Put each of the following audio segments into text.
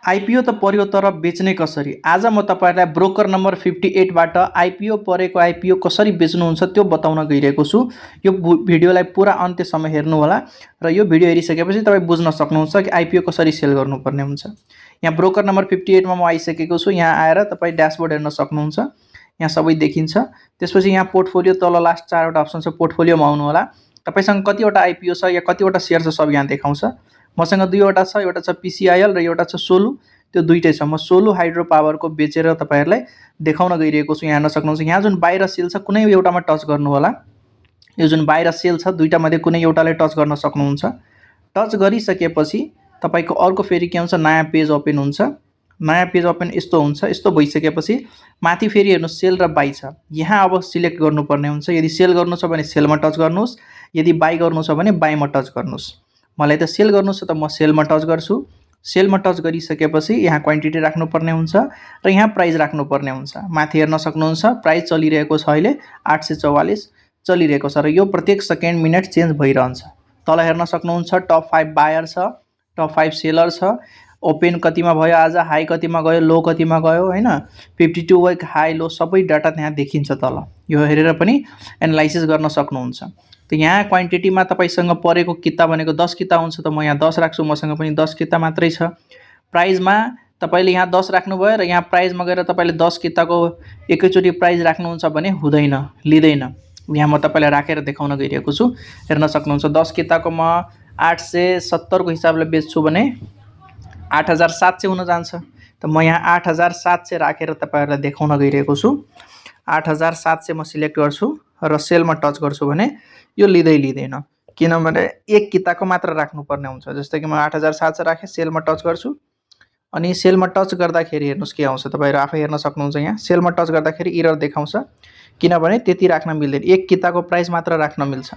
IPO त पर्यो तर बेच्ने कसरी? आज म तपाईहरुलाई ब्रोकर नम्बर 58 बाट आइपिओ परेको आइपिओ कसरी बेच्नुहुन्छ त्यो बताउन गइरहेको छु। यो भिडियोलाई पुरा अन्त्यसम्म हेर्नु होला र यो भिडियो हेरिसकेपछि तपाई बुझ्न सक्नुहुन्छ कि आइपिओ कसरी सेल गर्नुपर्ने हुन्छ। यहाँ ब्रोकर नम्बर 58 मा म आइसकेको छु। यहाँ आएर तपाई ड्याशबोर्ड हेर्न सक्नुहुन्छ। यहाँ सबै देखिन्छ। त्यसपछि यहाँ पोर्टफोलियो तल लास्ट 4 वटा अप्सन छ, पोर्टफोलियोमा आउनु होला। तपाईसँग कतिवटा आइपिओ छ या कतिवटा शेयर छ सब यहाँ देखाउँछ। मसँग 2 वटा छ, एउटा छ पीसीआईएल र एउटा छ सोलु। त्यो दुईटै छ। म सोलु हाइड्रो पावरको बेचेर तपाईहरुलाई देखाउन गइरहेको छु। यहाँ हेर्न सक्नुहुन्छ। यहाँ जुन बाहिर सेल छ कुनै एउटामा टच गर्नु होला। यो जुन बाहिर सेल छ दुईटा मध्ये कुनै एउटाले टच गर्न सक्नुहुन्छ। टच गरिसकेपछि तपाईको अर्को फेरि के हुन्छ, नयाँ पेज ओपन हुन्छ। नयाँ पेज ओपन यस्तो हुन्छ। यस्तो भइसकेपछि माथि फेरि हेर्नु सेल र बाइ छ। यहाँ अब सिलेक्ट गर्नुपर्ने हुन्छ। यदि सेल गर्नु छ भने सेलमा टच गर्नुस्, यदि बाइ गर्नु छ भने बाइमा टच गर्नुस्। मलाई त सेल गर्नु छ त म सेलमा टच गर्छु। सेलमा टच गरिसकेपछि यहाँ क्वान्टिटी राख्नुपर्ने हुन्छ र यहाँ प्राइस राख्नुपर्ने हुन्छ। माथि हेर्न सक्नुहुन्छ प्राइस चलिरहेको छ अहिले 844 चलिरहेको छ र यो प्रत्येक सेकेन्ड मिनेट चेन्ज भइरहन्छ। तल हेर्न सक्नुहुन्छ टप 5 बायर छ, टप 5 सेलर छ। ओपन कतिमा भयो आज, हाई कतिमा गयो, लो कतिमा गयो हैन। 52 वीक हाई लो सबै डाटा त्यहाँ देखिन्छ तल। यो हेरेर पनि एनालाइसिस गर्न सक्नुहुन्छ। त यहाँ क्वान्टिटीमा तपाईसँग परेको किता भनेको 10 किता हुन्छ त म यहाँ 10 राख्छु। मसँग पनि 10 किता मात्रै छ। प्राइसमा तपाईले यहाँ 10 राख्नु भयो र यहाँ प्राइसमा गएर तपाईले 10 किताको एकैचोटी प्राइस राख्नुहुन्छ भने हुँदैन, लिदैन। यहाँ म तपाईलाई राखेर देखाउन गइरहेको छु। हेर्न सक्नुहुन्छ 10 किताको म 870 को हिसाबले बेच्छु भने 8700 हुन जान्छ। त म यहाँ 8700 राखेर तपाईहरुलाई देखाउन गइरहेको छु। 8700 म सिलेक्ट गर्छु र सेलमा टच गर्छु भने यो लिँदैन। किनभने एक किताको मात्र राख्नुपर्ने हुन्छ। जस्तै कि म 8700 राखे, सेलमा टच गर्छु अनि सेलमा टच गर्दाखेरि हेर्नुस् के आउँछ। तपाईहरु आफै हेर्न सक्नुहुन्छ। यहाँ सेलमा टच गर्दाखेरि एरर देखाउँछ किनभने त्यति राख्न मिल्दैन। एक किताको प्राइस मात्र राख्न मिल्छ।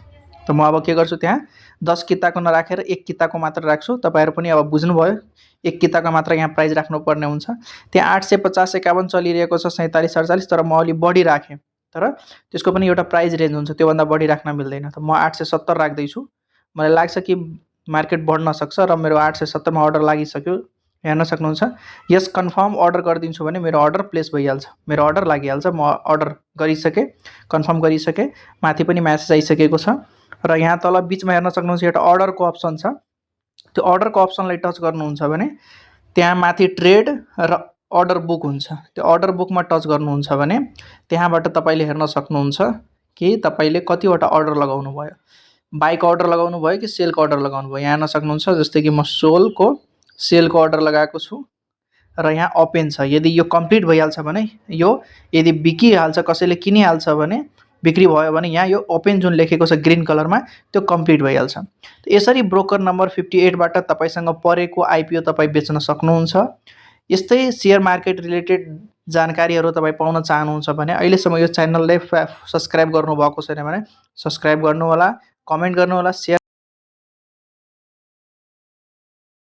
त म अब के गर्छु, त्यहाँ 10 किताको नराखेर एक किताको मात्र राख्छु। तपाईहरु पनि अब बुझ्नुभयो। एक किताको मात्र यहाँ प्राइस राख्नुपर्ने हुन्छ। त्यहाँ 850 51 चलिरहेको छ, 47 48 तर म अलि बढी राखे। तर त्यसको पनि एउटा प्राइस रेन्ज हुन्छ, त्यो भन्दा बढी राख्न मिल्दैन। त म 870 राख्दै छु। मलाई लाग्छ कि मार्केट बढ्न सक्छ र मेरो 870 मा अर्डर लागिसक्यो। हेर्न सक्नुहुन्छ। यस कन्फर्म अर्डर गरिदिन्छु भने मेरो अर्डर प्लेस भइहाल्छ। मेरो अर्डर लागिहाल्छ। म अर्डर गरिसके, कन्फर्म गरिसके। माथि पनि मेसेज आइसकेको छ र यहाँ तल बीचमा हेर्न सक्नुहुन्छ एउटा अर्डरको अप्सन छ। त्यो अर्डरको अप्सनलाई टच गर्नुहुन्छ भने त्यहाँ माथि ट्रेड र अर्डर बुक हुन्छ। त्यो अर्डर बुकमा टच गर्नुहुन्छ भने त्यहाँबाट तपाईले हेर्न सक्नुहुन्छ कि तपाईले कतिवटा अर्डर लगाउनु भयो। बाइको अर्डर लगाउनु भयो कि सेलको अर्डर लगाउनु भयो। यहाँ हेर्न सक्नुहुन्छ। जस्तै कि म सेलको अर्डर लगाएको छु र यहाँ ओपन छ। यदि यो कम्प्लिट भइहाल्छ भने यो, यदि बिकिहाल्छ कसैले किनिहाल्छ भने, बिक्री भयो भने यहाँ यो ओपन जुन लेखेको छ ग्रीन कलरमा त्यो कम्प्लिट भइहाल्छ। यसरी ब्रोकर नम्बर 58 बाट तपाईसँग परेको आइपिओ तपाई बेच्न सक्नुहुन्छ। यस्तै शेयर मार्केट रिलेटेड जानकारीहरु तपाई पाउन चाहनुहुन्छ भने अहिलेसम्म यो च्यानललाई सब्स्क्राइब गर्नु भएको छैन भने सब्स्क्राइब गर्नु होला, कमेन्ट गर्नु होला, शेयर